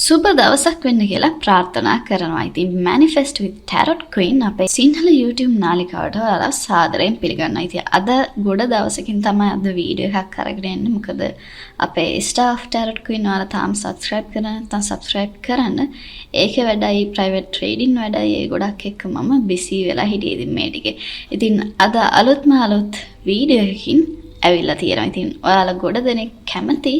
සුබ දවසක් වෙන්න කියලා ප්‍රාර්ථනා කරනවා. ඉතින් Manifest with Tarot Queen අපේ සිංහල YouTube නාලිකාවට ඔයාලා සාදරයෙන් පිළිගන්නවා. ඉතින් අද ගොඩ දවසකින් තමයි අද වීඩියෝ එකක් අරගෙන එන්නේ. මොකද අපේ Star of Tarot Queen ඔයාලා තාම subscribe කරලා නැත්නම් subscribe කරන්න. ඒකේ වැඩයි private trading වැඩයි ඒ ගොඩක් එක්ක මම busy වෙලා හිටියේ ඉතින් මේ ටිකේ. ඉතින් අද අලුත්ම අලුත් වීඩියෝ එකකින් ඇවිල්ලා තියෙනවා. ඉතින් ඔයාලා ගොඩ දෙනෙක් කැමති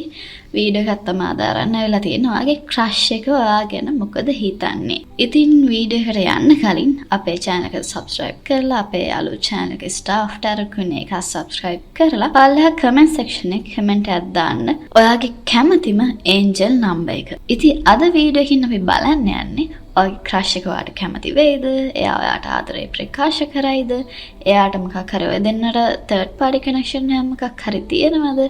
වීඩියෝ එකක් තමයි අද අරන් ඇවිල්ලා තියෙන්නේ. ඔයාගේ ක්‍රෂ් එක ඔයා ගැන මොකද හිතන්නේ? ඉතින් වීඩියෝ එකට යන්න කලින් අපේ channel එක subscribe කරලා අපේ අලුත් channel එක Star of Tarot Queen එක subscribe කරලා පල්ලෙහා comment section එකේ comment එකක් දාන්න. ඔයාගේ කැමතිම angel number එක. ඉතින් අද වීඩියෝ එකකින් අපි බලන්න යන්නේ ඔයාගේ ක්‍රෂ් එක ඔයාට කැමති වෙයිද? එයා ඔයාට ආදරේ ප්‍රකාශ කරයිද? එයාට මොකක් හරි ඔය දෙන්නට තර්ඩ් පාටි කනෙක්ෂන් එකක් මොකක් හරි තියෙනවද?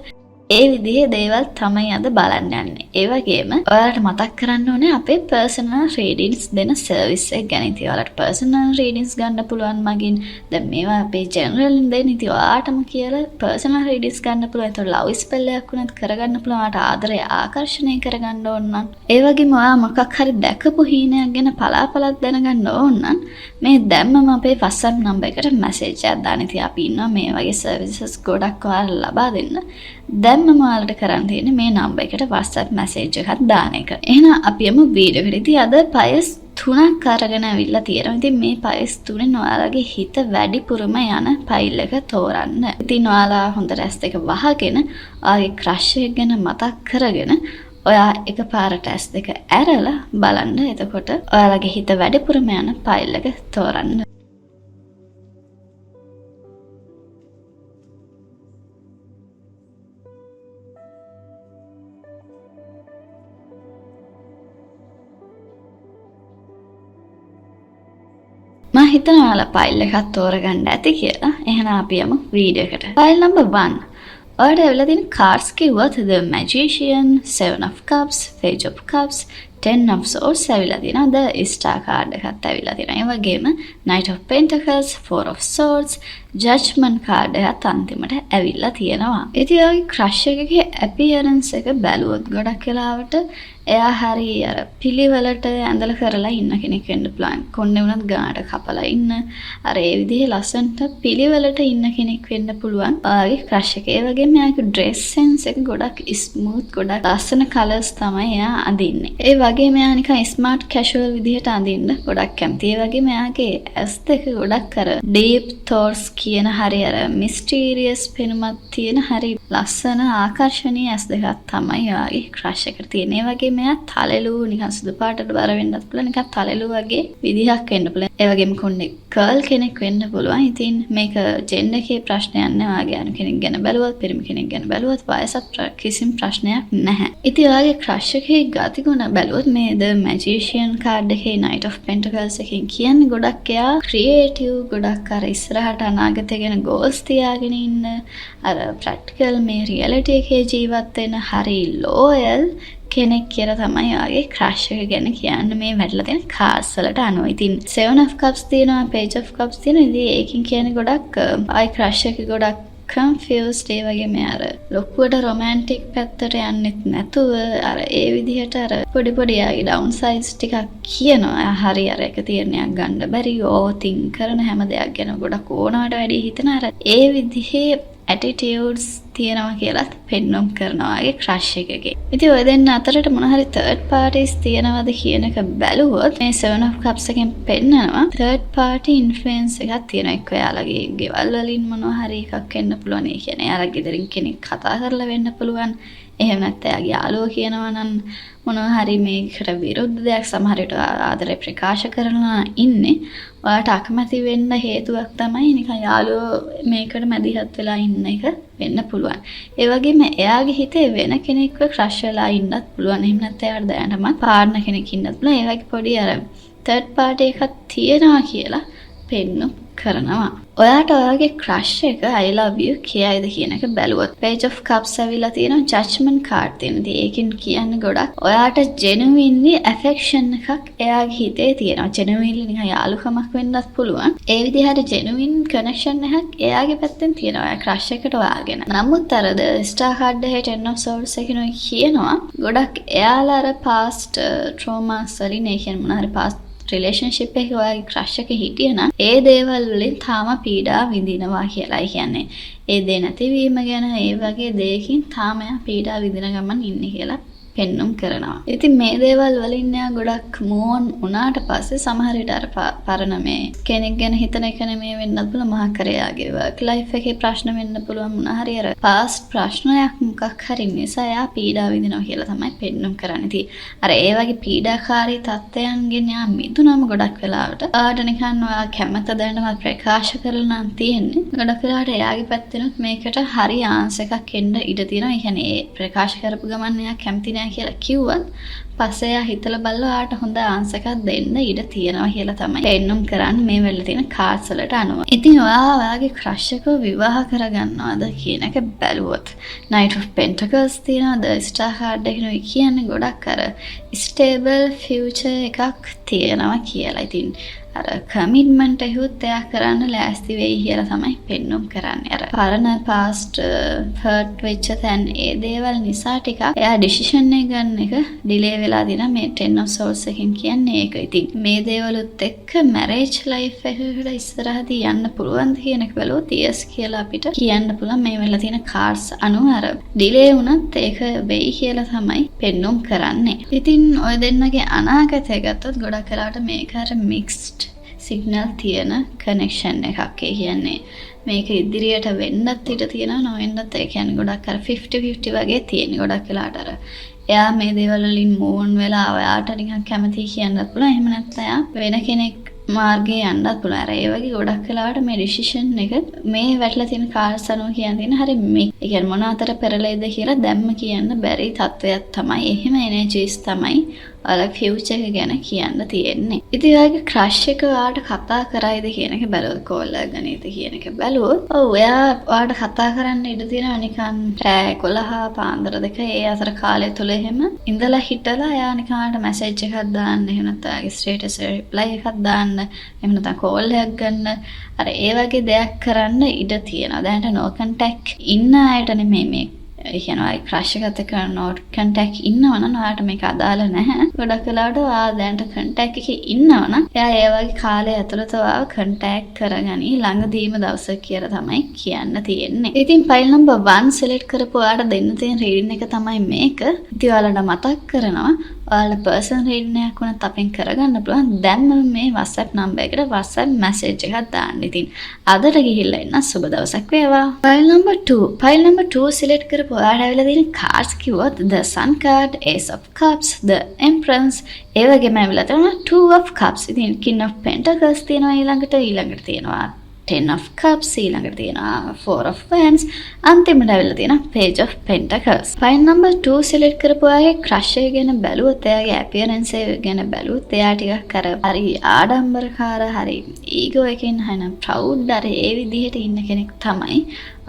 ඒ විදිහේ දේවල් තමයි අද බලන්න යන්නේ. ඒ වගේම ඔයාලට මතක් කරන්න ඕනේ අපේ පර්සනල් රීඩින්ග්ස් දෙන සර්විස් එක ගැන. ඉතින් ඔයාලට පර්සනල් රීඩින්ග්ස් ගන්න පුළුවන් මගින්. දැන් මේවා අපේ ජෙනරල් දෙන. ඉතින් ඔයාටම කියලා පර්සනල් රීඩින්ග්ස් ගන්න පුළුවන්. ඒතකොට ලව් ස්පෙල් එකක් වුණත් කරගන්න පුළුවන්. ඔයාට ආදරය ආකර්ෂණය කරගන්න ඕන නම්. ඒ වගේම ඔයා මොකක් හරි දැකපු හීනයක් ගැන පලාපලක් දැනගන්න ඕන නම් මේ දැම්මම අපේ WhatsApp number එකට මැසේජ් එකක් දාන්න. ඉතින් අපි ඉන්නවා මේ වගේ සර්විසස් ගොඩක් ඔයාලට ලබා දෙන්න. දැන්ම ඔයාලට කරන්න තියෙන්නේ මේ නම්බර් එකට WhatsApp message එකක් දාන එක. එහෙනම් අපි යමු වීඩියෝ එකට. ඉතින් අද පයස් තුනක් අරගෙන ඇවිල්ලා තියෙනවා. ඉතින් මේ පයස් තුනෙන් ඔයාලගේ හිත වැඩිපුරම යන ෆයිල් එක තෝරන්න. ඉතින් ඔයාලා හොඳට ඇස් දෙක වහගෙන ඔයාගේ ක්‍රෂ් එක ගැන මතක් කරගෙන ඔයා එකපාරට ඇස් දෙක ඇරලා බලන්න. එතකොට ඔයාලගේ හිත වැඩිපුරම යන ෆයිල් එක තෝරන්න. මම හිතනවා ඔයාලා ෆයිල් එකක් තෝරගන්න ඇති කියලා. එහෙනම් අපි යමු වීඩියෝ එකට. File number 1. ඔයාලට ඇවිල්ලා තියෙන කාඩ්ස් කිව්වොත් The Magician, Seven of Cups, Page of Cups, Ten of Swords ඇවිල්ලා තියෙනවා. The Star card එකත් ඇවිල්ලා තියෙනවා. ඒ වගේම Knight of Pentacles, Four of Swords, Judgment card එකත් අන්තිමට ඇවිල්ලා තියෙනවා. ඉතින් ඔයාගේ ක්‍රෂ් එකගේ appearance එක බැලුවොත් ගොඩක් වෙලාවට එයා හරි අර පිළිවෙලට ඇඳලා කරලා ඉන්න කෙනෙක් වෙන්න පුළුවන්. කොණ්ඩේ වුණත් ගානට කපලා ඉන්න. අර ඒ විදිහේ ලස්සනට පිළිවෙලට ඉන්න කෙනෙක් වෙන්න පුළුවන් ඔයාගේ ක්‍රෂ් එක. ඒ වගේම එයාගේ ඩ්‍රෙස් සෙන්ස් එක ගොඩක් ස්මූත්, ගොඩක් ලස්සන කලර්ස් තමයි එයා අඳින්නේ. ඒ වගේම එයා නිකන් ස්මාර්ට් කැෂුවල් විදිහට අඳින්න ගොඩක් කැමතියි. ඒ වගේම එයාගේ ඇස් දෙක ගොඩක් අර ඩීප් තෝට්ස් කියන හරි අර මිස්ටීරියස් පෙනුමක් තියෙන හරි ලස්සන ආකර්ෂණීය ඇස් දෙකක් තමයි ඔයාගේ ක්‍රෂ් එකට තියෙන්නේ. ඒ වගේම එයා තලෙලු නිකන් සුදු පාටට බර වෙන්නත් පුළුවන්, නිකන් තලෙලු වගේ විදිහක් වෙන්න පුළුවන්. ඒ වගේම කොණ්ඩේ කර්ල් කෙනෙක් වෙන්න පුළුවන්. ඉතින් මේක ජෙන්ඩර් එකේ ප්‍රශ්නයක් නෑ. ඔයාගේ අනු කෙනෙක් ගැන බැලුවත්, පිරිමි කෙනෙක් ගැන බැලුවත් වයසත් කිසිම ප්‍රශ්නයක් නැහැ. ඉතින් ඔයාගේ ක්‍රෂ් එකේ ගතිගුණ බැලුවොත් මේ The Magician card එකේ Knight of Pentacles එකෙන් කියන්නේ ගොඩක් එයා ක්‍රියේටිව්, ගොඩක් අර ඉස්සරහට අනාගතය ගැන ගෝල්ස් තියාගෙන ඉන්න, අර ප්‍රැක්ටිකල් මේ රියැලිටි එකේ ජීවත් වෙන හරි ලෝයල් කෙනෙක් කියලා තමයි ඔයාගේ ක්‍රෂ් එක ගැන කියන්නේ මේ වැටලා තියෙන කාඩ්ස් වලට අනුව. ඉතින් Seven of Cups තියෙනවා, Page of Cups තියෙනවා. ඉතින් ඒකෙන් කියන්නේ ගොඩක් ආයි ක්‍රෂ් එක ගොඩක් කන්ෆියුස්ඩ්. ඒ වගේම අර ලොකුවට රොමැන්ටික් පැත්තට යන්නෙත් නැතුව අර ඒ විදිහට අර පොඩි පොඩි එයාගේ ඩවුන් සයිඩ්ස් ටිකක් කියනවා. හරි අර එක තීරණයක් ගන්න බැරි, ඕවර් තින්ක් කරන, හැම දෙයක් ගැන ගොඩක් ඕනවට වැඩි හිතන අර ඒ විදිහේ ඇටිටියුඩ්ස් තියෙනවා කියලත් පෙන්නුම් කරනවා වගේ ක්‍රෂ් එකගේ. ඉතින් ඔය දෙන්න අතරට මොන හරි තර්ඩ් පාටිස් තියෙනවද කියන එක බැලුවොත් මේ Seven of Cups එකෙන් පෙන්නනවා තර්ඩ් පාටි ඉන්ෆ්ලුවෙන්ස් එකක් තියෙනවා. එක්ක එයාලගේ ගෙවල් වලින් මොනවා හරි එකක් වෙන්න පුළුවන්. ඒ කියන්නේ එයාලා ගෙදරින් කෙනෙක් කතා කරලා වෙන්න පුළුවන්. එහෙම නැත්නම් එයාගේ යාළුවෝ කියනවා නම් මොනවා හරි මේකට විරුද්ධ දෙයක් සමහර විට ආදරය ප්‍රකාශ කරනවා ඉන්නේ. ඔයාට අකමැති වෙන්න හේතුවක් තමයි නිකන් යාළුවෝ මේකට මැදිහත් වෙලා ඉන්න එක වෙන්න පුළුවන්. ඒ වගේම එයාගේ හිතේ වෙන කෙනෙක්ව ක්‍රෂ් වෙලා ඉන්නත් පුළුවන්. එහෙම නැත්නම් එයාට දැනටම පාර්ට්නර් කෙනෙක් ඉන්නත් පුළුවන්. ඒ වගේ පොඩි අර තර්ඩ් පාටි එකක් තියෙනවා කියලා පෙන්නුම් කරනවා. ඔයාට ඔයාගේ ක්‍රෂ් එක "I love you" කියයිද කියන එක බැලුවොත්, Page of Cups ඇවිල්ලා තියෙනවා, Judgment card තියෙනවා. ඉතින් ඒකෙන් කියන්නේ ගොඩක් ඔයාට genuinely affection එකක් එයාගේ හිතේ තියෙනවා. Genuinely නිකන් යාළුකමක් වෙන්නත් පුළුවන්. ඒ විදිහට genuine connection එකක් එයාගේ පැත්තෙන් තියෙනවා. ඔයා ක්‍රෂ් එකට ඔයාගෙන. නමුත් අර the Star card එකේ Ten of Swords එකකිනුයි කියනවා ගොඩක් එයාලා අර past traumas වලින්, ඒ කියන්නේ මොන හරි past රිලේෂන්ෂිප් එකක ඔයාගේ ක්‍රෂ් එක හිටියනම්, ඒ දේවල් වලින් තාම පීඩා විඳිනවා කියලා. ඒ කියන්නේ ඒ දේ නැතිවීම ගැන, ඒ වගේ දෙයකින් තාම එයා පීඩා විඳින ගමන් ඉන්නේ කියලා පෙන්නුම් කරනවා. ඉතින් මේ දේවල් වලින් එයා ගොඩක් මූව් ඔන් වුණාට පස්සේ සමහර විට අර පරණ මේ කෙනෙක් ගැන හිතන එක නෙමෙයි වෙන්නත් පුළුවන්, මොකක් හරි එයාගේ වර්ක් ලයිෆ් එකේ ප්‍රශ්න වෙන්න පුළුවන්. මොන හරි අර පාස්ට් ප්‍රශ්නයක් මොකක් හරි නිසා එයා පීඩා විඳිනවා කියලා තමයි පෙන්නුම් කරන්නේ. ඉතින් අර ඒ වගේ පීඩාකාරී තත්ත්වයන්ගෙන් එයා මිදුනම ගොඩක් වෙලාවට ඔයාට නිකන් ඔයා කැමත දැනටමත් ප්‍රකාශ කරලා නම් තියෙන්නේ. ගොඩක් වෙලාවට එයාගේ පැත්තෙනුත් මේකට හරි ආන්සර් එකක් එන්න ඉඩ තියෙනවා. ඒ කියන්නේ ඒ ප්‍රකාශ කරපු ගමන් එයා කැමති නෑ කියලා කිව්වත්, පස්සේ එයා හිතලා බලලා ඔයාට හොඳ ආන්සර් එකක් දෙන්න ඉඩ තියෙනවා කියලා තමයි පෙන්නුම් කරන්නේ මේ වෙලාවේ තියෙන කාඩ්ස් වලට අනුව. ඉතින් ඔයා ඔයාගේ ක්‍රෂ් එකව විවාහ කරගන්නවද කියන එක බැලුවොත්, Knight of Pentacles තියෙනවා. The Star card එකකිනුයි කියන්නේ ගොඩක් අර ස්ටේබල් ෆියුචර් එකක් තියෙනවා කියලා. ඉතින් අර කමිට්මන්ට් එකකුත් එයා කරන්න ලෑස්ති වෙයි කියලා තමයි පෙන්නුම් කරන්නේ. අර පරණ පාස්ට් හර්ට් වෙච්ච තැන්, ඒ දේවල් නිසා ටිකක් එයා ඩිසිෂන් එක ගන්න එක ඩිලේ වෙලා තියෙනවා. මේ Ten of Swords එකෙන් කියන්නේ ඒක. ඉතින් මේ දේවලුත් එක්ක මැරේජ් ලයිෆ් එකකට ඉස්සරහදී යන්න පුළුවන්ද කියන එක බැලුවොත්, yes කියලා අපිට කියන්න පුළුවන්. මේ වෙලාව තියෙන කාඩ්ස් අනුව අර ඩිලේ වුණත් ඒක වෙයි කියලා තමයි පෙන්නුම් කරන්නේ. ඉතින් ඔය දෙන්නගේ අනාගතය ගත්තොත්, ගොඩක් වෙලාවට මේක අර මික්ස්ඩ් සිග්නල් තියෙන කනෙක්ෂන් එකක්. ඒ කියන්නේ මේක ඉදිරියට වෙන්නත් ඉඩ තියෙනවා, නොවෙන්නත්. ඒ කියන්නේ ගොඩක් අර 50 50 වගේ තියෙන. ගොඩක් වෙලාවට අර එයා මේ දේවල් වලින් මූව් ඔන් වෙලා ඔයාට නිකන් කැමතියි කියන්නත් පුළුවන්. එහෙම නැත්නම් එයා වෙන කෙනෙක් මාර්ගයේ යන්නත් පුළුවන්. අර ඒ වගේ ගොඩක් වෙලාවට මේ ඩිසිෂන් එක මේ වැටලා තියෙන කාඩ්ස් අනුව කියන්න තියෙන හරි මේ ඒ කියන්නේ මොන අතර පෙරලෙයිද කියලා දැම්ම කියන්න බැරි තත්වයක් තමයි. එහෙම එනර්ජිස් තමයි ඔයාලා ෆියුචර් එක ගැන කියන්න තියෙන්නේ. ඉතින් ඔයාගේ ක්‍රෂ් එක ඔයාට කතා කරයිද කියන එක බැලුවොත්, කෝල් එකක් ගනීද කියන එක බැලුවොත්, ඔව්, එයා ඔයාට කතා කරන්න ඉඩ තියෙනවා. නිකන් රෑ 11 පාන්දර 2 ඒ අතර කාලය තුල එහෙම ඉඳලා හිටලා එයා නිකන් ඔයාට මැසේජ් එකක් දාන්න, එහෙම නැත්නම් ඔයාගේ ස්ටේටස් එකට රිප්ලයි එකක් දාන්න, එහෙම නැත්නම් කෝල් එකක් ගන්න, අර ඒ වගේ දෙයක් කරන්න ඉඩ තියෙනවා. දැනට නෝ කන්ටැක්ට් ඉන්න අයට නෙමෙයි මේ. ඒ කියන්නේ ඔයාගේ ක්‍රෂ් එකත් එක්ක නෝ කන්ටැක්ට් ඉන්නවා නම් ඔයාට මේක අදාළ නැහැ. ගොඩක් වෙලාවට ඔයා දැනට කන්ටැක්ට් එකේ ඉන්නවා නම්, එයා ඒ වගේ කාලය ඇතුළත ඔයාව කන්ටැක්ට් කරගනි ළඟදීම දවසක කියලා තමයි කියන්න තියෙන්නේ. ඉතින් පයිල් නම්බර් 1 සිලෙක්ට් කරපු ඔයාට දෙන්න තියෙන රීඩින් එක තමයි මේක. ඉතින් ඔයාලට මතක් කරනවා, ඔයාලා පර්සනල් රීඩින් එකක් වුණත් අපෙන් කරගන්න පුළුවන්. දැන්ම මේ WhatsApp number එකට WhatsApp message එකක් දාන්න. ඉතින් අදට ගිහිල්ලා එන්න, සුබ දවසක් වේවා. File number 2. File number 2 select කරපු ඔයාලට ඇවිල්ලා තියෙන කාඩ්ස් කිව්වොත්, the Sun card, Ace of Cups, the Empress, ඒ වගේම ඇවිල්ලා තියෙනවා Two of Cups. ඉතින් King of Pentacles තියෙනවා ඊළඟට. ඊළඟට තියෙනවා Ten of Cups, ඊළඟට තියෙනවා Four of Wands, අන්තිමට ඇවිල්ලා තියෙනවා Page of Pentacles. Pile number 2 select කරපු අයගේ ක්‍රෂ් එක ගැන බැලුවොත්, එයාගේ ඇපියරන්ස් එක ගැන බැලුවොත්, එයා ටිකක් අර හරි ආඩම්බරකාර, හරි ඊගෝ එකෙන් හන ප්‍රවුඩ්, අර ඒ විදිහට ඉන්න කෙනෙක් තමයි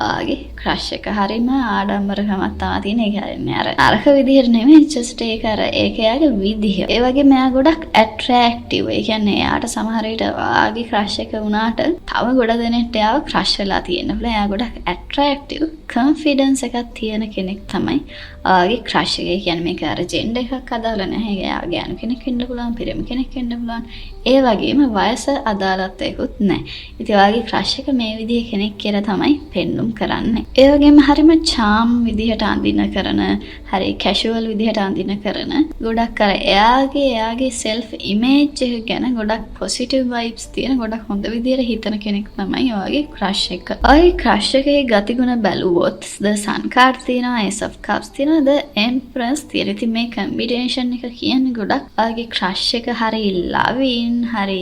ඔයාගේ ක්‍රෂ් එක. හරිම ආඩම්බරකමක් තමයි තියෙන. ඒ කියන්නේ අර නරක විදිහට නෙමෙයි, ජස්ට් ඒක අර ඒක එයාගේ විදිහ. ඒ වගේම එයා ගොඩක් ඇට්‍රැක්ටිව්. ඒ කියන්නේ එයාට සමහර විට ඔයාගේ ක්‍රෂ් එක වුණාට තව ගොඩ දෙනෙක්ට එයාව ක්‍රෂ් වෙලා තියෙන්න පුළුවන්. එයා ගොඩක් ඇට්‍රැක්ටිව්, කොන්ෆිඩන්ස් එකක් තියෙන කෙනෙක් තමයි ඔයාගේ ක්‍රෂ් එක. ඒ කියන්නේ මේක අර ජෙන්ඩර් එකක් අදාළ නැහැ. එයා ගෑනු කෙනෙක් වෙන්න පුළුවන්, පිරිමි කෙනෙක් වෙන්න පුළුවන්. ඒ වගේම වයස අදාළත්වයකුත් නැහැ. ඉතින් ඔයාගේ ක්‍රෂ් එක මේ විදිහේ කෙනෙක් කියලා තමයි පෙන්නුම් කරන්නේ. ඒ වගේම හරිම චාම් විදිහට අඳින කරන, හරි කැෂුවල් විදිහට අඳින කරන, ගොඩක් අර එයාගේ එයාගේ සෙල්ෆ් ඉමේජ් එක ගැන ගොඩක් පොසිටිව් වයිබ්ස් තියෙන, ගොඩක් හොඳ විදිහට හිතන කෙනෙක් තමයි ඔයාගේ ක්‍රෂ් එක. ඔයාගේ ක්‍රෂ් එකේ ගතිගුණ බැලුවොත්, the Sun card තියෙනවා, Ace of Cups තියෙනවා, the Empress තියෙනවා. ඉතින් මේ කම්බිනේෂන් එක කියන්නේ ගොඩක් ඔයාගේ ක්‍රෂ් එක හරි ලවින්, හරි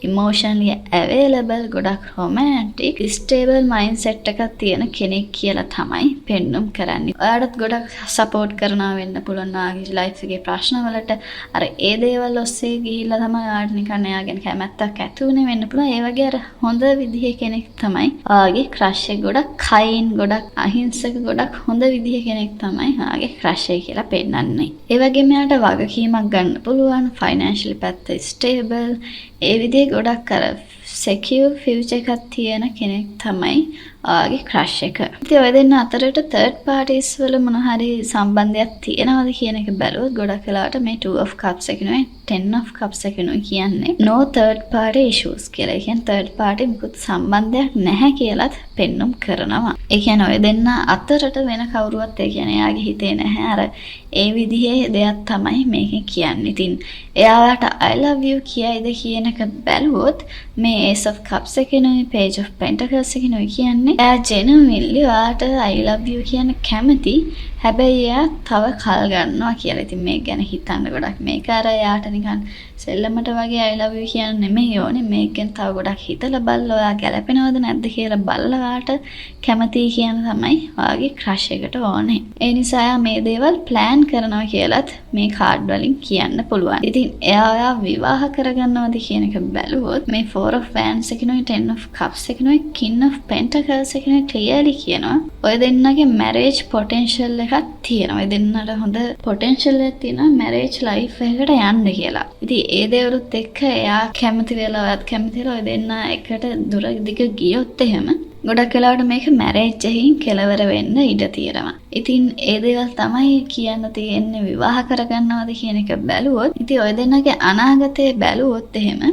ඉමෝෂනලි අවේලබල්, ගොඩක් රොමෑන්ටික්, ස්ටේබල් මයින්ඩ්සෙට් එකක් තියෙන කෙනෙක් කියලා තමයි පෙන්නුම් කරන්නේ. ඔයාටත් ගොඩක් සපෝට් කරනවා වෙන්න පුළුවන් ඔයාගේ ලයිෆ් එකේ ප්‍රශ්න වලට. අර ඒ දේවල් ඔස්සේ ගිහිල්ලා තමයි ඔයාට නිකන් එයා ගැන කැමැත්තක් ඇති වුණේ වෙන්න පුළුවන්. ඒ වගේ අර හොඳ විදිහේ කෙනෙක් තමයි ඔයාගේ ක්‍රෂ් එක. ගොඩක් කයින්ඩ්, ගොඩක් අහිංසක, ගොඩක් හොඳ විදිහේ කෙනෙක් තමයි ඔයාගේ ක්‍රෂ් එක කියලා පෙන්වන්නේ. ඒ වගේම එයාට වගකීමක් ගන්න පුළුවන්, ෆයිනෑන්ෂියලි පැත්ත ස්ටේබල්, ඒ විදිහේ ගොඩක් අර සෙකියුර් ෆියුචර් එකක් තියෙන කෙනෙක් තමයි ඔයාගේ ක්‍රෂ් එක. ඉතින් ඔය දෙන්න අතරට තර්ඩ් පාටිස් වල මොන හරි සම්බන්ධයක් තියෙනවද කියන එක බැලුවොත්, ගොඩක් වෙලාවට මේ Two of Cups එකෙනුයි Ten of Cups එකෙනුයි කියන්නේ no third party issues කියලා. ඒ කියන්නේ තර්ඩ් පාටි මුකුත් සම්බන්ධයක් නැහැ කියලත් පෙන්නුම් කරනවා. ඒ කියන්නේ ඔය දෙන්න අතරට වෙන කවුරුවත්, ඒ කියන්නේ එයාගේ හිතේ නැහැ. අර ඒ විදිහේ දෙයක් තමයි මේකෙන් කියන්නේ. ඉතින් එයා ඔයාට "I love you" කියයිද කියන එක බැලුවොත්, මේ Ace of Cups එකෙනුයි Page of Pentacles එකෙනුයි කියන්නේ එයා ජෙනුයින්ලි ඔයාට "I love you" කියන්න කැමති. හැබැයි එයා තව කල් ගන්නවා කියලා. ඉතින් මේක ගැන හිතන්න ගොඩක්, මේක අර එයාට නිකන් සෙල්ලමට වගේ "I love you" කියන්න නෙමෙයි ඕනේ. මේක ගැන තව ගොඩක් හිතලා බලලා, ඔයා ගැලපෙනවද නැද්ද කියලා බලලා ඔයාට කැමතියි කියන තමයි ඔයාගේ ක්‍රෂ් එකට ඕනේ. ඒ නිසා එයා මේ දේවල් ප්ලෑන් කරනවා කියලත් මේ කාඩ් වලින් කියන්න පුළුවන්. ඉතින් එයා ඔයා විවාහ කරගන්නවද කියන එක බැලුවොත්, මේ Four of Wands එකෙනුයි Ten of Cups එකෙනුයි King of Pentacles එකෙනුයි clearly කියනවා ඔය දෙන්නගේ මැරේජ් පොටෙන්ෂල් එකක් තියෙනවා. ඔය දෙන්නට හොඳ පොටෙන්ෂල් එකක් තියෙනවා මැරේජ් ලයිෆ් එකකට යන්න කියලා. ඉතින් ඒ දේවලුත් එක්ක එයා කැමති වෙලා, ඔයත් කැමති වෙලා, ඔය දෙන්න එකට දුර දිග ගියොත් එහෙම ගොඩක් වෙලාවට මේක මැරේජ් එකකින් කෙලවර වෙන්න ඉඩ තියෙනවා. ඉතින් ඒ දේවල් තමයි කියන්න තියෙන්නේ විවාහ කරගන්නවද කියන එක බැලුවොත්. ඉතින් ඔය දෙන්නගේ අනාගතය බැලුවොත් එහෙම,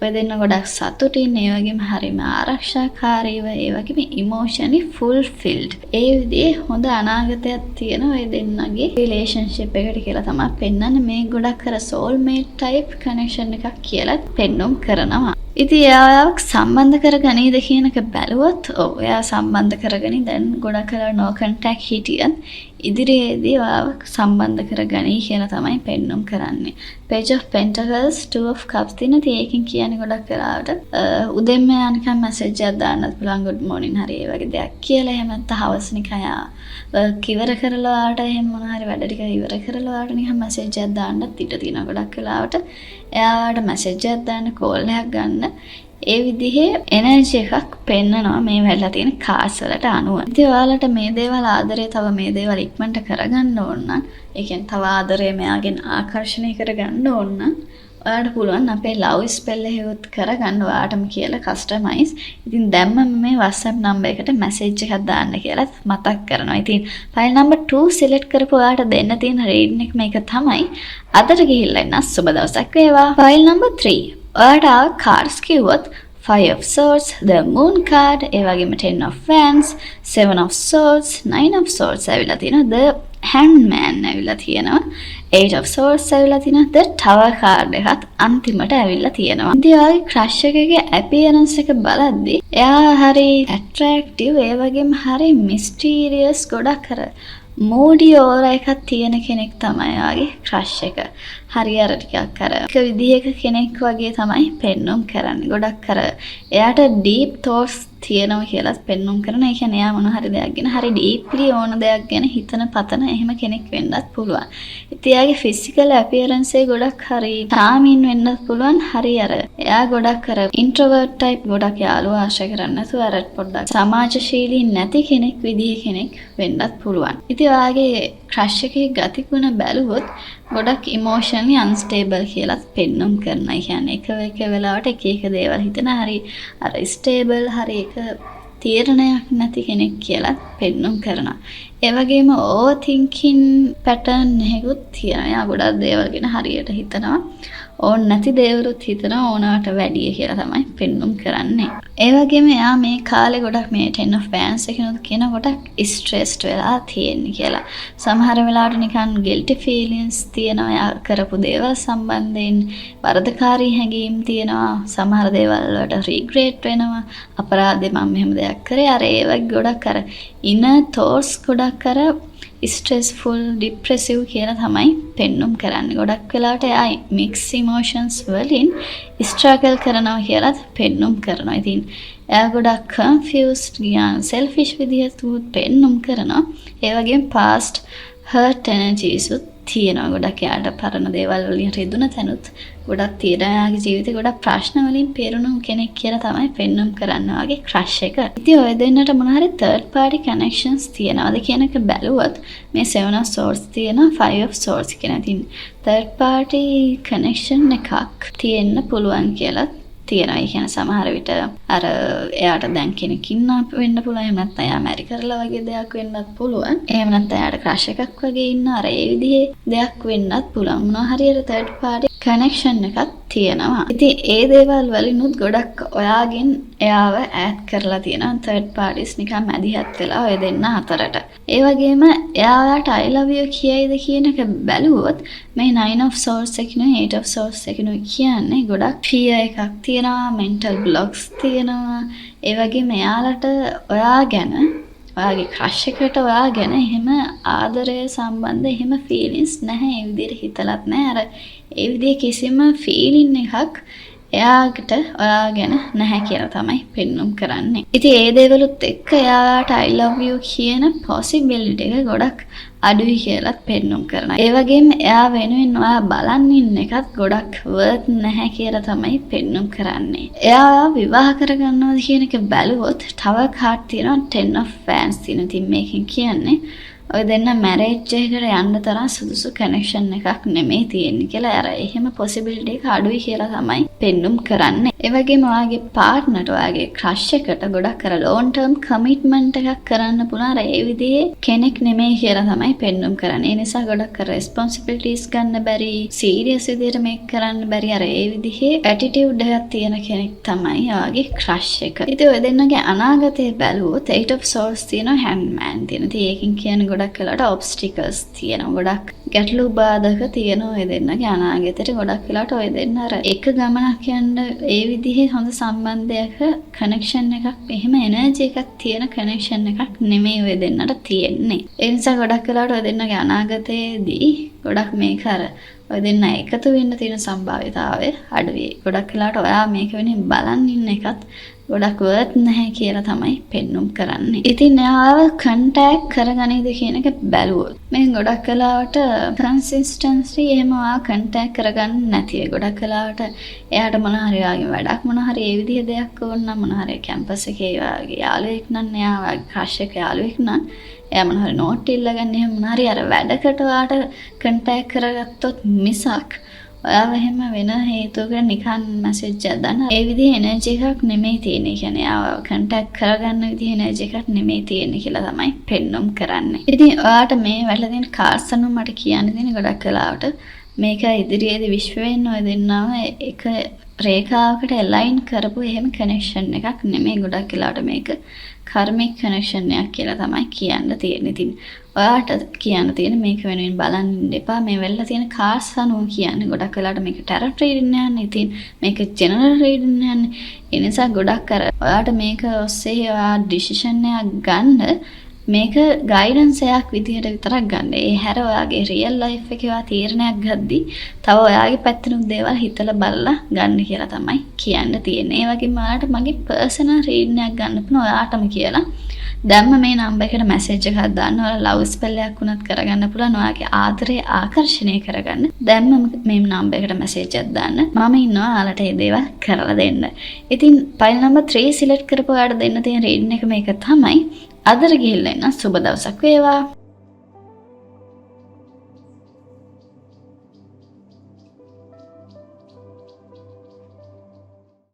ඔය දෙන්න ගොඩක් සතුටින්, ඒ වගේම හරිම ආරක්ෂාකාරීව, ඒ වගේම ඉමෝෂනලි ෆුල්ෆිල්ඩ්, ඒ විදිහේ හොඳ අනාගතයක් තියෙන ඔය දෙන්නගේ රිලේෂන්ෂිප් එකට කියලා තමයි පෙන්වන්නේ. මේ ගොඩක් අර සෝල්මේට් ටයිප් කනෙක්ෂන් එකක් කියලා පෙන්නුම් කරනවා. ඉතින් එයා ඔයාව සම්බන්ධ කරගනීද කියන එක බැලුවොත්, ඔව්, එයා සම්බන්ධ කරගනී. දැන් ගොඩක් වෙලාවට නෝ කන්ටැක්ට් හිටියත් ඉදිරියේදී ඔයාව සම්බන්ධ කරගනී කියලා තමයි පෙන්නුම් කරන්නේ. Page of Pentacles, Two of Cups තියෙන. ඉතින් ඒකෙන් කියන්නේ ගොඩක් වෙලාවට උදෙන්ම එයා නිකන් මැසේජ් එකක් දාන්නත් පුළුවන්, ගුඩ් මෝර්නින් හරි ඒ වගේ දෙයක් කියලා. එහෙම නැත්නම් හවස නිකන් එයා වර්ක් ඉවර කරලා ඔයාට, එහෙම මොන හරි වැඩ ටික ඉවර කරලා ඔයාට නිකන් මැසේජ් එකක් දාන්නත් ඉඩ තියෙනවා. ගොඩක් වෙලාවට එයා ඔයාට මැසේජ් එකක් දාන්න, කෝල් එකක් ගන්න, ඒ විදිහේ එනර්ජි එකක් පෙන්නනවා මේ වෙලා තියෙන කාඩ්ස් වලට අනුව. ඉතින් ඔයාලට මේ දේවල් ආදරය තව මේ දේවල් ඉක්මනට කරගන්න ඕන නම්, ඒ කියන්නේ තව ආදරය මෙයාගෙන් ආකර්ෂණය කරගන්න ඕන නම්, ඔයාලට පුළුවන් අපේ ලව් ස්පෙල් එකකුත් කරගන්න ඔයාටම කියලා කස්ටමයිස්. ඉතින් දැම්මම මේ WhatsApp number එකට මැසේජ් එකක් දාන්න කියලා මතක් කරනවා. ඉතින් ෆයිල් නම්බර් 2 සිලෙක්ට් කරපු ඔයාලට දෙන්න තියෙන රීඩින් එක මේක තමයි. අදට ගිහිල්ලා එන්න, සුබ දවසක් වේවා. ෆයිල් නම්බර් 3 ඔයාලට ආව කාඩ්ස් කිව්වොත් Five of Swords, the Moon card, ඒ වගේම Ten of Wands, Seven of Swords, Nine of Swords ඇවිල්ලා තියෙනවා, the Hangman ඇවිල්ලා තියෙනවා, Eight of Swords ඇවිල්ලා තියෙනවා, the Tower card එකත් අන්තිමට ඇවිල්ලා තියෙනවා. ඉතින් ඔයාගේ ක්‍රෂ් එකගේ appearance එක බලද්දි එයා හරි ඇට්‍රැක්ටිව්, ඒ වගේම හරි මිස්ටීරියස්, ගොඩක් අර මූඩි ඕරා එකක් තියෙන කෙනෙක් තමයි ඔයාගේ ක්‍රෂ් එක. හරි අර ටිකක් අර එක විදිහක කෙනෙක් වගේ තමයි පෙන්නුම් කරන්නේ. ගොඩක් අර එයාට ඩීප් තෝට්ස් තියෙනවා කියලාත් පෙන්නුම් කරන. ඒ කියන්නේ එයා මොන හරි දෙයක් ගැන හරි ඩීප්ලි ඕන දෙයක් ගැන හිතන පතන එහෙම කෙනෙක් වෙන්නත් පුළුවන්. ඉතින් එයාගේ ෆිසිකල් ඇපියරන්ස් එක ගොඩක් හරි චාමින් වෙන්නත් පුළුවන්. හරි අර එයා ගොඩක් අර ඉන්ට්‍රෝවර්ට් ටයිප්, ගොඩක් යාළුවෝ ආශ්‍රය කරන්නේ නැතුව අර පොඩ්ඩක් සමාජශීලී නැති කෙනෙක් විදිහේ කෙනෙක් වෙන්නත් පුළුවන්. ඉතින් ඔයාගේ ක්‍රෂ් එකේ ගතිගුණ බැලුවොත් ගොඩක් ඉමෝෂනලි අන්ස්ටේබල් කියලාත් පෙන්නුම් කරනවා. ඒ කියන්නේ එක එක වෙලාවට එක එක දේවල් හිතන, හරි අර ස්ටේබල්, හරි එක තීරණයක් නැති කෙනෙක් කියලාත් පෙන්නුම් කරනවා. ඒ වගේම ඕවර් තින්කින් පැටර්න් එකකුත් තියෙනවා. එයා ගොඩක් දේවල් ගැන හරියට හිතනවා. ඕන නැති දේවලුත් හිතනවා ඕනවට වැඩිය කියලා තමයි පෙන්නුම් කරන්නේ. ඒ වගේම එයා මේ කාලේ ගොඩක් මේ Ten of Wands එකනොත් කියන ගොඩක් ස්ට්‍රෙස්ඩ් වෙලා තියෙන්නේ කියලා. සමහර වෙලාවට නිකන් ගිල්ටි ෆීලිංස් තියෙනවා එයා කරපු දේවල් සම්බන්ධයෙන්, වරදකාරී හැඟීම් තියෙනවා. සමහර දේවල් වලට රිග්‍රෙට් වෙනවා. අපරාධේ මම මෙහෙම දෙයක් කරේ. අර ඒ වගේ ගොඩක් අර ඉනර් තෝට්ස් ගොඩක් අර ස්ට්‍රෙස්ෆුල්, ඩිප්‍රෙසිව් කියලා තමයි පෙන්නුම් කරන්නේ. ගොඩක් වෙලාවට එයා මික්ස් ඉමෝෂන්ස් වලින් ස්ට්‍රගල් කරනවා කියලාත් පෙන්නුම් කරනවා. ඉතින් එයා ගොඩක් කන්ෆියුස්ඩ් ගියාන සෙල්ෆිෂ් විදිහට පෙන්නුම් කරනවා. ඒ වගේම පාස්ට් හර්ට් එනර්ජීස් උත් තියෙනවා. ගොඩක් එයාට පරණ දේවල් වලින් රිදුන තැනුත් ගොඩක් තියෙනවා. එයාගේ ජීවිතේ ගොඩක් ප්‍රශ්න වලින් පෙරුණු කෙනෙක් කියලා තමයි පෙන්නුම් කරන්න වගේ ක්‍රෂ් එක. ඉතින් ඔය දෙන්නට මොන හරි තර්ඩ් පාටි කනෙක්ෂන්ස් තියනවාද කියන එක බැලුවොත් මේ Seven of Swords තියෙනවා, Five of Swords කියන. ඉතින් තර්ඩ් පාටි කනෙක්ෂන් එකක් තියෙන්න පුළුවන් කියලා තියෙනවා. ඒ කියන්නේ සමහර විට අර එයාට දැන් කෙනෙක් ඉන්න වෙන්න පුළුවන්. එහෙම නැත්නම් එයා මැරි කරලා වගේ දෙයක් වෙන්නත් පුළුවන්. එහෙම නැත්නම් එයාට ක්‍රෂ් එකක් වගේ ඉන්න අර ඒ විදිහේ දෙයක් වෙන්නත් පුළුවන්. මොනවා හරි අර තර්ඩ් පාටි කනෙක්ෂන් එකක් තියෙනවා. ඉතින් ඒ දේවල් වලිනුත් ගොඩක් ඔයාගෙන් එයාව ඈත් කරලා තියෙනවා. තර්ඩ් පාටිස් නිකන් මැදිහත් වෙලා ඔය දෙන්න අතරට. ඒ වගේම එයා ඔයාට "I love you" කියයිද කියන එක බැලුවොත් මේ Nine of Swords එකකිනුයි Eight of Swords එකකිනුයි කියන්නේ ගොඩක් ෆියර් එකක් තියෙනවා, මෙන්ටල් බ්ලොක්ස් තියෙනවා. ඒ වගේම එයාලට ඔයා ගැන, ඔයාගේ ක්‍රෂ් එකට ඔයා ගැන එහෙම ආදරය සම්බන්ධ එහෙම ෆීලිංස් නැහැ. ඒ විදිහට හිතලත් නැහැ. අර ඒ විදිහේ කිසිම ෆීලිං එකක් එයාට ඔයා ගැන නැහැ කියලා තමයි පෙන්නුම් කරන්නේ. ඉතින් ඒ දේවලුත් එක්ක එයාට "I love you" කියන පොසිබිලිටි එක ගොඩක් අඩුයි කියලත් පෙන්නුම් කරනවා. ඒ වගේම එයා වෙනුවෙන් ඔයා බලන් ඉන්න එකත් ගොඩක් වර්ත් නැහැ කියලා තමයි පෙන්නුම් කරන්නේ. එයා ඔයාව විවාහ කරගන්නවද කියන එක බැලුවොත් තව කාඩ් තියෙනවා, Ten of Wands තියෙනවා. ඉතින් මේකෙන් කියන්නේ ඔය දෙන්න මැරේජ් එකකට යන්න තරම් සුදුසු කනෙක්ෂන් එකක් නෙමෙයි තියෙන්නේ කියලා, අර එහෙම පොසිබිලිටි එක අඩුයි කියලා තමයි පෙන්නුම් කරන්නේ. ඒ වගේම ඔයාගේ පාර්ට්නර්ට, ඔයාගේ ක්‍රෂ් එකට ගොඩක් අර ලොන්ග් ටර්ම් කමිට්මන්ට් එකක් කරන්න පුළුවන් අර ඒ විදිහේ කෙනෙක් නෙමෙයි කියලා තමයි පෙන්නුම් කරන්නේ. ඒ නිසා ගොඩක් අර රෙස්පොන්සිබිලිටීස් ගන්න බැරි, සීරියස් විදිහට මේක කරන්න බැරි අර ඒ විදිහේ ඇටිටියුඩ් එකක් තියෙන කෙනෙක් තමයි ඔයාගේ ක්‍රෂ් එක. ඉතින් ඔය දෙන්නගේ අනාගතය බැලුවොත් Eight of Swords තියෙනවා, Hangman තියෙනවා. ඉතින් ඒකෙන් කියන්නේ ගොඩක් වෙලාවට ඔබ්ස්ටිකල්ස් තියෙනවා. ගොඩක් ගැටලු බාධක තියෙනවා ඔය දෙන්නගේ අනාගතේට. ගොඩක් වෙලාවට ඔය දෙන්න අර එක ගමනක් යන්න ඒ විදිහේ හොඳ සම්බන්ධයක කනෙක්ෂන් එකක්, එහෙම එනර්ජි එකක් තියෙන කනෙක්ෂන් එකක් නෙමෙයි ඔය දෙන්නට තියෙන්නේ. ඒ නිසා ගොඩක් වෙලාවට ඔය දෙන්නගේ අනාගතයේදී ගොඩක් මේක අර ඔය දෙන්න එකතු වෙන්න තියෙන සම්භාවිතාවය අඩුයි. ගොඩක් වෙලාවට ඔයා මේක වෙනුවෙන් බලන් ඉන්න එකත් ගොඩක් වර්ත් නැහැ කියලා තමයි පෙන්නුම් කරන්නේ. ඉතින් එයාව කන්ටැක්ට් කරගනීද කියන එක බැලුවොත් මේ ගොඩක් වෙලාවට කන්සිස්ටන්සි එහෙම ඔයා කන්ටැක්ට් කරගන්න නැති වෙයි. ගොඩක් වෙලාවට එයාට මොන හරි ඔයාගෙන් වැඩක් මොන හරි ඒ විදිහ දෙයක් ඕන නම්, මොන හරි කැම්පස් එකේ ඔයාගේ යාළුවෙක් නම්, එයා ඔයාගේ ක්‍රෂ් එක යාළුවෙක් නම්, එයා මොන හරි නෝට් ඉල්ලගන්න එහෙම මොන හරි අර වැඩකට ඔයාට කන්ටැක්ට් කරගත්තොත් මිසක් ඔයාව එහෙම වෙන හේතුවකට නිකන් මැසේජ් එකක් දාන්න ඒ විදිහේ එනර්ජි එකක් නෙමෙයි තියෙන්නේ. ඒ කියන්නේ එයාව කන්ටැක්ට් කරගන්න විදිහේ එනර්ජි එකක් නෙමෙයි තියෙන්නේ කියලා තමයි පෙන්නුම් කරන්නේ. ඉතින් ඔයාට මේ වැටලා තියෙන කාඩ්ස් අනුව මට කියන්න තියෙන ගොඩක් වෙලාවට මේක ඉදිරියේදී විශ්ව වෙන්න ඔය දෙන්නව එක රේඛාවකට ඇලයින් කරපු එහෙම කනෙක්ෂන් එකක් නෙමෙයි. ගොඩක් වෙලාවට මේක කර්මික් කනෙක්ෂන් එකක් කියලා තමයි කියන්න තියෙන්නේ. ඉතින් ඔයාට කියන්න තියෙන මේක වෙනුවෙන් බලන් ඉන්න එපා. මේ වෙල්ලා තියෙන කාඩ්ස් අනුව කියන්නේ ගොඩක් වෙලාවට මේක ටැරොට් රීඩින් යන්නේ. ඉතින් මේක ජෙනරල් රීඩින් යන්නේ. ඒ නිසා ගොඩක් අර ඔයාට මේක ඔස්සේ ඔයා ඩිසිෂන් එකක් ගන්න මේක ගයිඩන්ස් එකක් විදිහට විතරක් ගන්න. ඒ හැර ඔයාගේ රියල් ලයිෆ් එකේ ඔයා තීරණයක් ගද්දි තව ඔයාගේ පැත්තෙනුත් දේවල් හිතලා බලලා ගන්න කියලා තමයි කියන්න තියෙන්නේ. ඒ වගේම ඔයාලට මගේ පර්සනල් රීඩින් එකක් ගන්න පුළුවන් ඔයාටම කියලා. දැන්ම මේ නම්බර් එකට මැසේජ් එකක් දාන්න. ඔයාලා ලව් ස්පෙල් එකක් වුණත් කරගන්න පුළුවන්. ඔයාගේ ආදරය ආකර්ෂණය කරගන්න. දැන්ම මේ නම්බර් එකට මැසේජ් එකක් දාන්න. මම ඉන්නවා ඔයාලට මේ දේවල් කරලා දෙන්න. ඉතින් පයිල් නම්බර් 3 සිලෙක්ට් කරපු ඔයාලට දෙන්න තියෙන රීඩින් එක මේක තමයි. අදට ගිහිල්ලා එන්න. සුබ දවසක් වේවා.